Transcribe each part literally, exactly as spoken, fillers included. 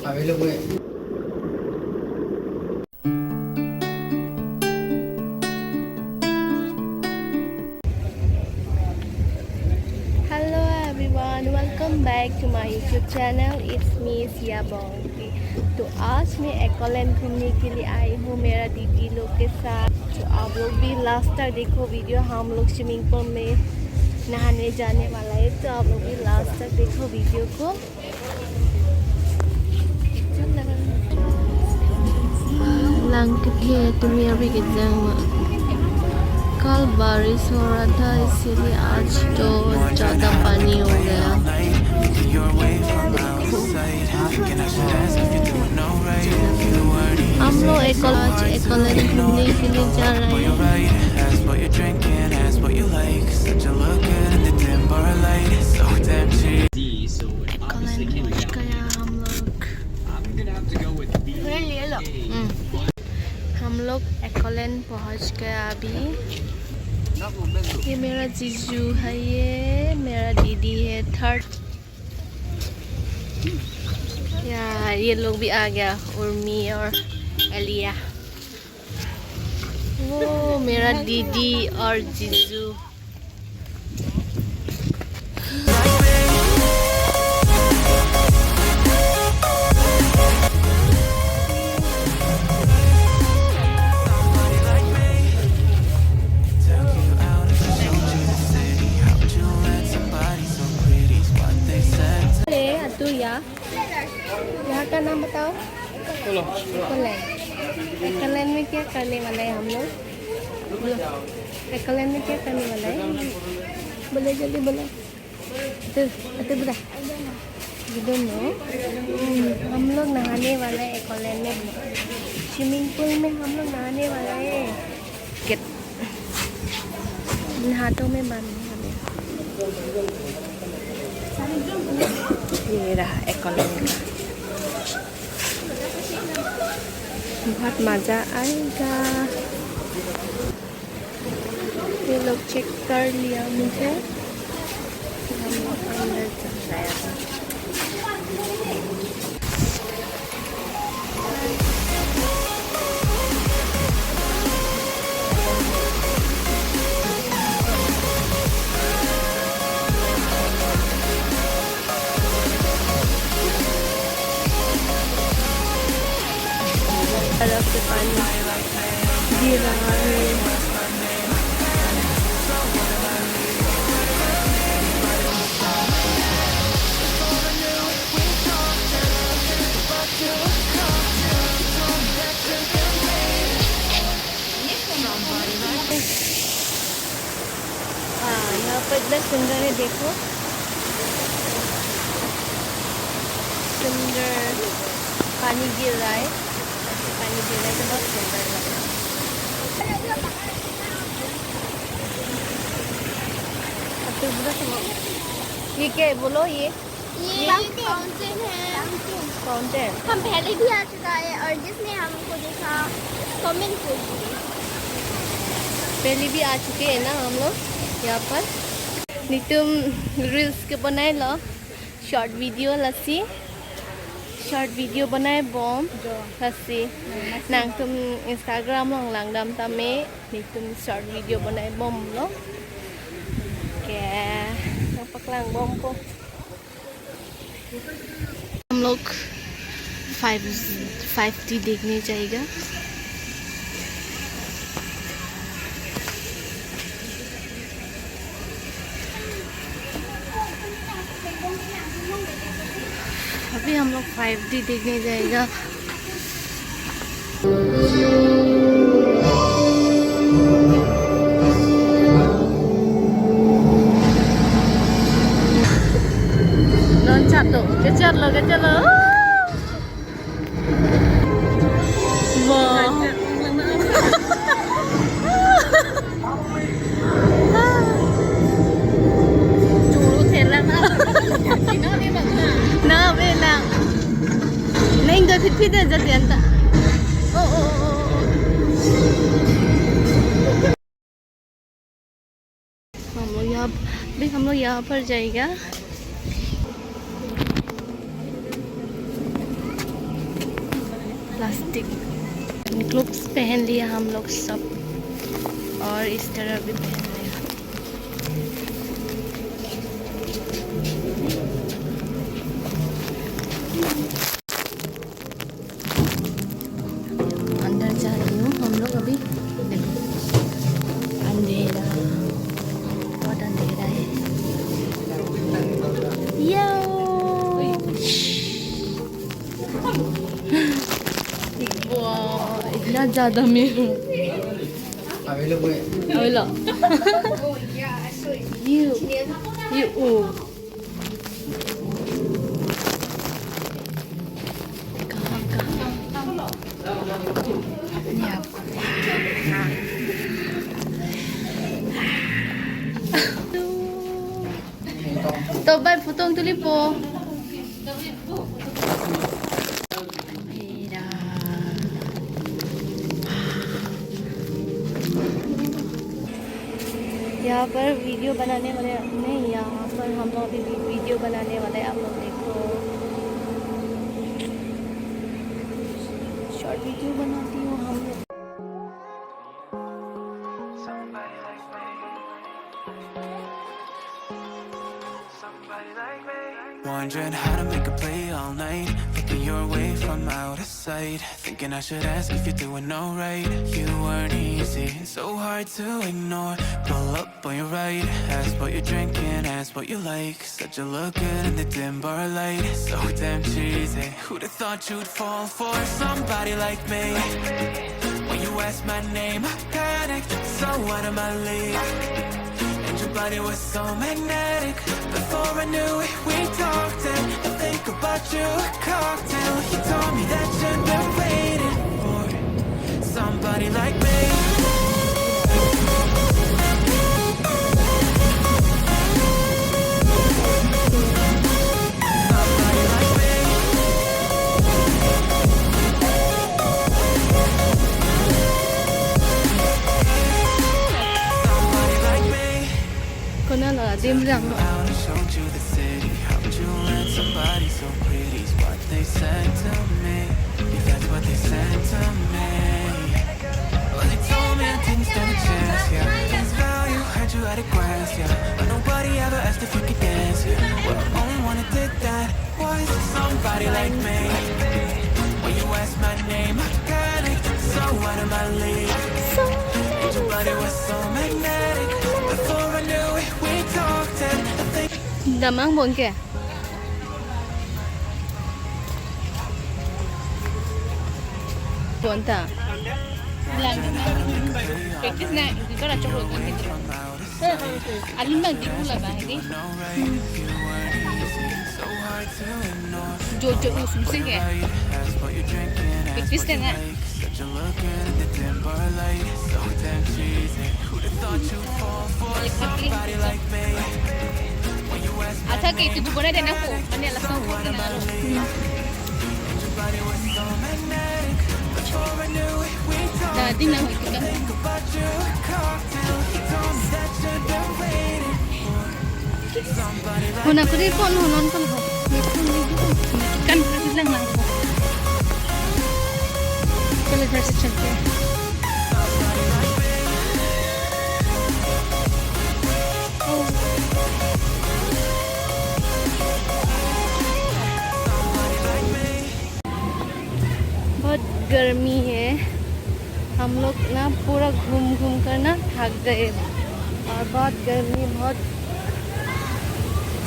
Hello everyone, welcome back to my YouTube channel. It's me, Sia Bongpi. तो आज मैं एकलेंड घूमने के लिए आई हूँ मेरा दीदी लोग के साथ। तो आप लोग भी लास्ट तक देखो वीडियो, हम लोग स्विमिंग पूल में नहाने जाने वाला है, तो आप लोग भी लास्ट तक देखो वीडियो को। Lang kethe tumi abri kejang ma. कल बारिश हो रहा था, इसीलिए आज तो ज्यादा पानी हो गया। हम लोग एकल-, आज एकलेंड घूमने के लिए जा रहे हैं। एकलेंड पहुंच गया हम लोग। हम्म। हम लोग एकलेंड पहुंच गया अभी। ये मेरा जीजू है, ये मेरा दीदी है, थर्ड। या, ये लोग भी आ गया, उर्मी और एलिया। वो मेरा दीदी और जीजू। अरे, अतु या। यहाँ का नाम बताओ। बोलो। एकलेंड। एकलेंड में क्या करने वाला है हम लोग? बोलो। एकलेंड में क्या करने वाला है? बोलो, जल्दी बोलो। अतु, अतु बोला। I don't know। हम्म, हम लोग नहाने वाला है एकलेंड में। स्विमिंग पूल में हम लोग नहाने वाला है। Get। हाथों में बांधने वाले। ये रहा एकलेंड का। बहुत मजा आएगा। ये लोग चेक कर लिया मुझे। हम लोग अंदर जा रहे हैं। तरफ से पानी गिर रहा है। हाँ, यहाँ पर इतना सुंदर है, देखो, सुंदर पानी गिर रहा है, ऐसे पानी गिर रहा है तो बहुत सुंदर लग रहा है। अब तो पूरा सब, ये क्या है बोलो, ये ये ये फाउंटेन है। फाउंटेन। हम पहले भी आ चुका है और जिसने हमको देखा, कमेंट कीजिए। पहले भी आ चुके हैं ना हम लोग यहाँ पर। Netum reels ke banai lo, short video lasi, short video banai bom lasi. Nangtum Instagram along langdam tame, netum short video banai bom lo. Ke, nangpaklang bompo. हम लोग फाइव, फाइव डी देखने जाएगा। अभी हम लोग फाइव डी देखने जाएगा। Non chat lo, kechat lo, kechat lo. Wow. Churu thela na. Na, be na. Neng do phit phit de jat yan ta. Oh, oh, oh, oh, oh. हम लोग यहाँ, भी हम लोग यहाँ पर जाएगा। प्लास्टिक। ग्लोव्स पहन लिया हम लोग सब, और इस तरह भी पहन लिया। अंदर जा रही हूँ हम लोग अभी। देखो, अंधेरा, बहुत अंधेरा है। यो। वाह, इतना ज्यादा में हूँ। Avelo, boy. Avelo. You, you, oh. कहाँ, कहाँ? यहाँ। To bai photo tulipo. Mira. यहाँ पर वीडियो बनाने वाले नहीं, यहाँ पर हम लोग अभी भी वीडियो बनाने वाले हैं, आप लोग देखो। शॉर्ट वीडियो बनाती हूँ हम लोग। Wondering how to make a play all night. Looking your way from out of sight. Thinking I should ask if you're doing alright. You weren't easy, so hard to ignore. Pull up on your right, ask what you're drinking, ask what you like. Such a look good in the dim bar light, so damn cheesy. Who'd have thought you'd fall for somebody like me? When you asked my name, I panicked, so out of my league. And your body was so magnetic. Before I knew it, we talked, and I think about you a cocktail. You told me that you've been waiting for somebody like me. Somebody like me. Somebody like me. Kona la dim lang. Took you out and showed you the city. How would you let somebody so pretty? Is what they said to me. Yeah, that's what they said to me. Well, they told me I didn't stand a chance, yeah. Things about you had you at a glance, yeah. But nobody ever asked if you could dance, yeah. Well, the only one who did that was somebody like me. When you asked my name, I panicked, so out of my league. And your body was so magnetic. Before I knew it, we talked, and I think Damang bongke. Bonta. Lang. Practice na, ito na choklo. Alun bang di pula bang di. Jo jo usum sing ke. Practice na. Atha ke itu juga ada nangko, mana langsung ko na lo. Dati na itu kan. Hona kuri phone honon kan ho. Kan kasi lang lang ho. Chalo, घर से चलते हैं. बहुत गर्मी है. हम लोग ना पूरा घूम घूम कर ना थक गए और बहुत गर्मी, बहुत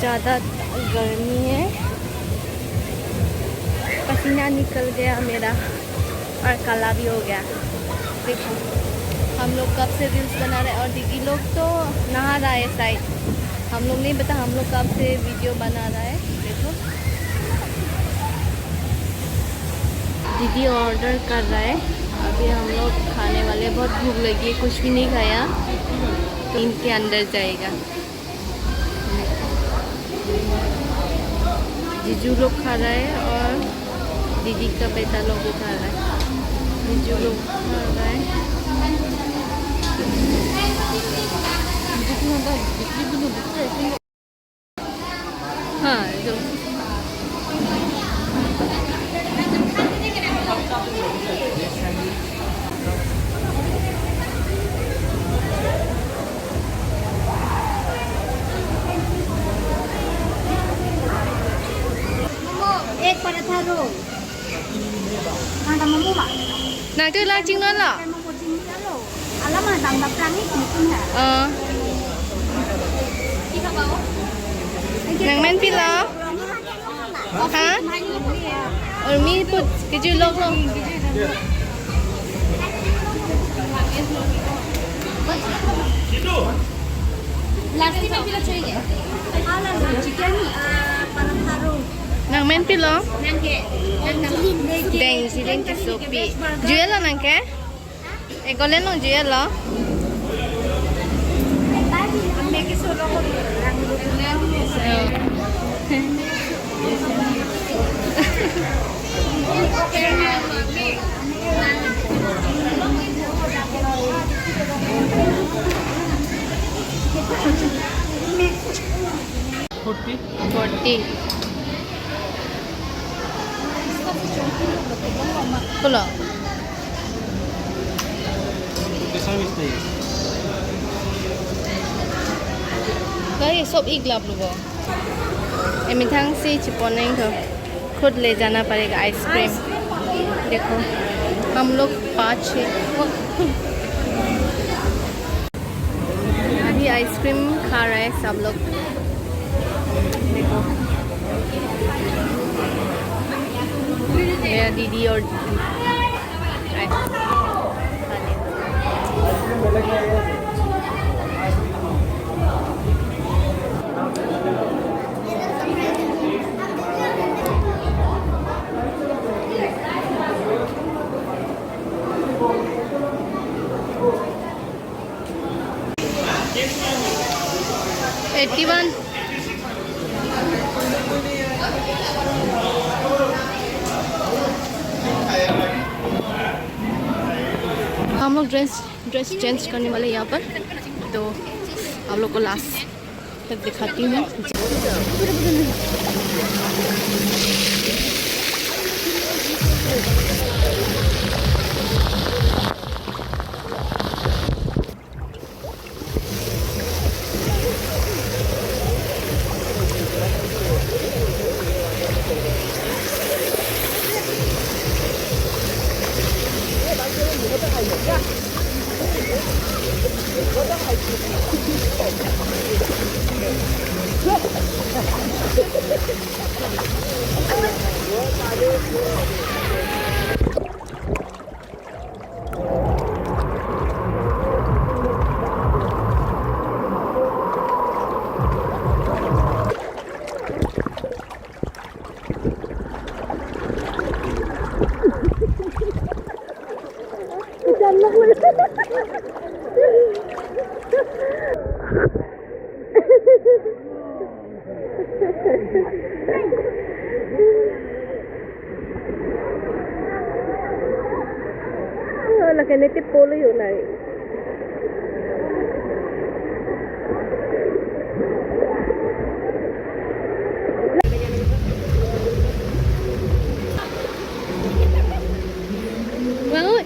ज़्यादा गर्मी है. पसीना निकल गया मेरा और काला भी हो गया. देखो, हम लोग कब से रील्स बना रहे हैं और दीदी लोग तो नहा रहा है शायद. हम लोग नहीं पता हम लोग कब से वीडियो बना रहा है. देखो, दीदी ऑर्डर कर रहा है. अभी हम लोग खाने वाले, बहुत भूख लगी है, कुछ भी नहीं खाया, तो इनके अंदर जाएगा. जीजू लोग खा रहा है और दीदी का बेटा लोग भी खा रहा है. जीजू लोग खा रहा है. हाँ, जो. Haro. Nang ta momo ma? Nang tu lang chingnon lo? Momo chingnon lo. Alam ma dam dam prang ni chingnon ha. Oh. Nang men pilo? Ha? Urmi put kejui lok lo. Last time pilo choi ke? Chicken, ah, paratha ro. Nang men pilo? Nang ke, nang ke. Deng, si deng kesopi. Jui lo nang ke? Ekolen long jui lo. Forty. Forty. Pulo. This one is the Guys, sob ik lap lo bo. Emethang si chepon nangthu. खुद ले जाना पड़ेगा आइसक्रीम। देखो, हम लोग पाँच छः। अभी आइसक्रीम खा रहे हैं सब लोग। देखो, मेरा दीदी और जीजू। Eighty one। हम लोग ड्रेस, ड्रेस चेंज करने वाले हैं यहाँ पर, तो आप लोग को लास्ट तक दिखाती हूँ। Lake ne ti polo yo nai. Wow.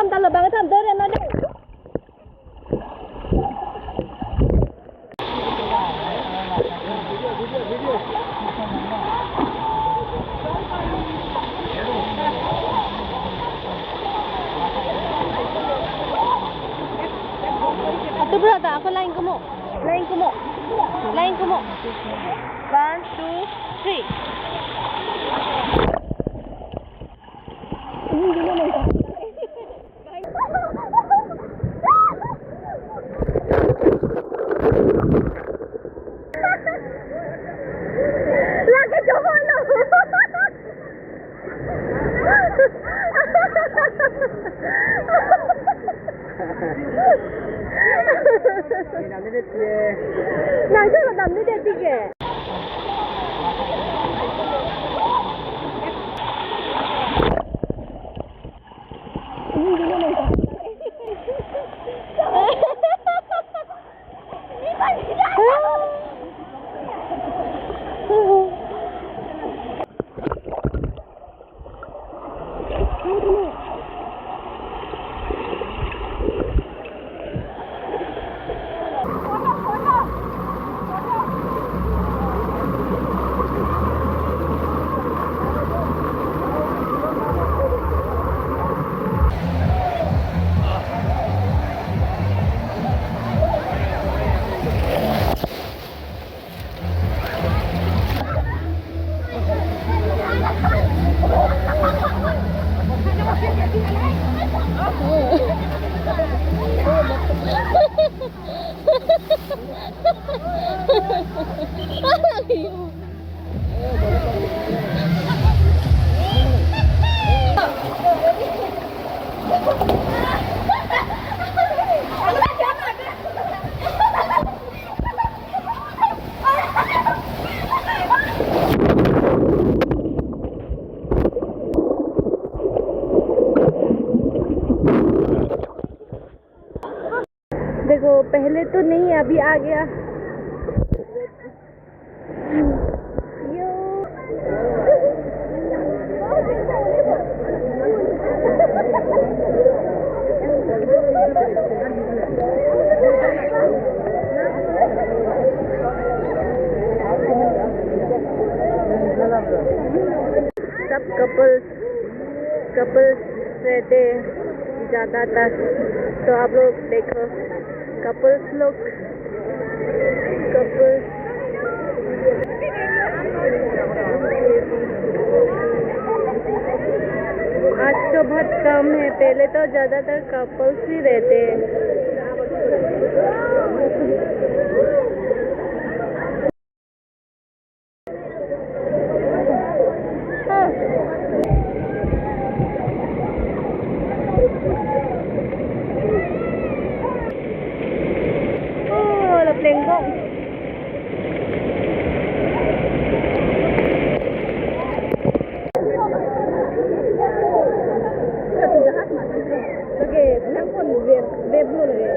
Tham ta lo bang tham dor na dai. Atu bro ta ako line komo. Line komo. Line komo. One, two, three. Lake chomolo. Nang cholo damde de tike. देखो, पहले तो नहीं, अभी आ गया। यो। सब couples, couples रहते हैं ज्यादातर। तो आप लोग देखो, कपल्स लोग, कपल्स। आज तो बहुत कम है, पहले तो ज्यादातर कपल्स ही रहते हैं। Oh, la pleng bong. Oke, nang pon web, web lo lagi.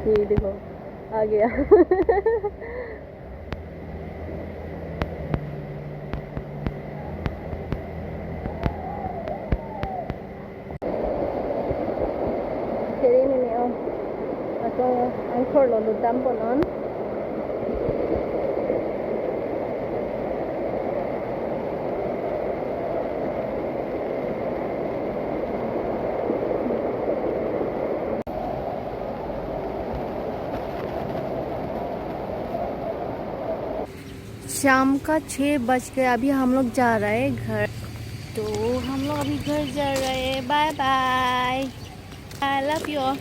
ये देखो, आ गया। Seri nini, oh. Ako angkor lo lutam ponon. शाम का छः बज गए, अभी हम लोग जा रहे हैं घर। तो हम लोग अभी घर जा रहे हैं। Bye bye, I love you all.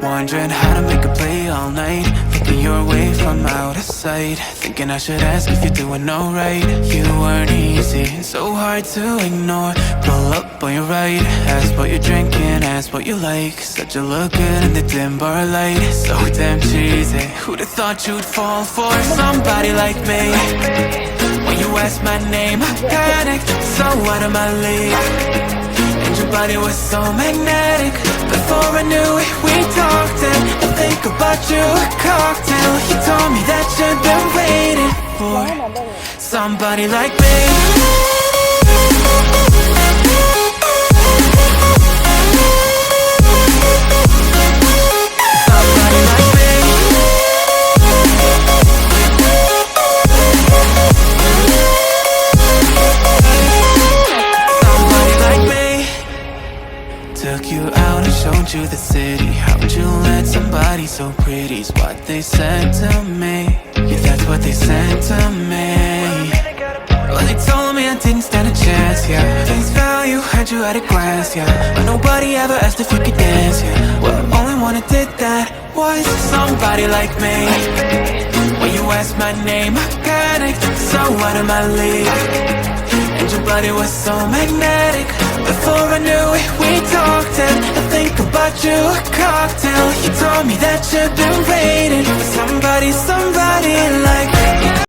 Wondering how to make a play all night. Thinking you're away from out of sight. Thinking I should ask if you're doing alright. You weren't easy, so hard to ignore. Pull up on your right, ask what you're drinking, ask what you like. Said you look good in the dim bar light, so damn cheesy. Who'd have thought you'd fall for somebody like me? When you asked my name, I panicked, so out of my league. And your body was so magnetic. Before I knew it, we talked, and I think about you a cocktail. You told me that you've been waiting for somebody like me. Somebody like me. Somebody like me. Took you out and showed you the city. How'd you let somebody so pretty's what they said to me? Yeah, that's what they said to me. Well, they told me I didn't stand a chance, yeah. Face value, had you at a glance, yeah. But nobody ever asked if you could dance, yeah. Well, only one who did that was somebody like me. When you asked my name, I panicked, so out of my league. And your body was so magnetic. Before I knew it, we talked, and I think about you a cocktail. You told me that you've been waiting for somebody so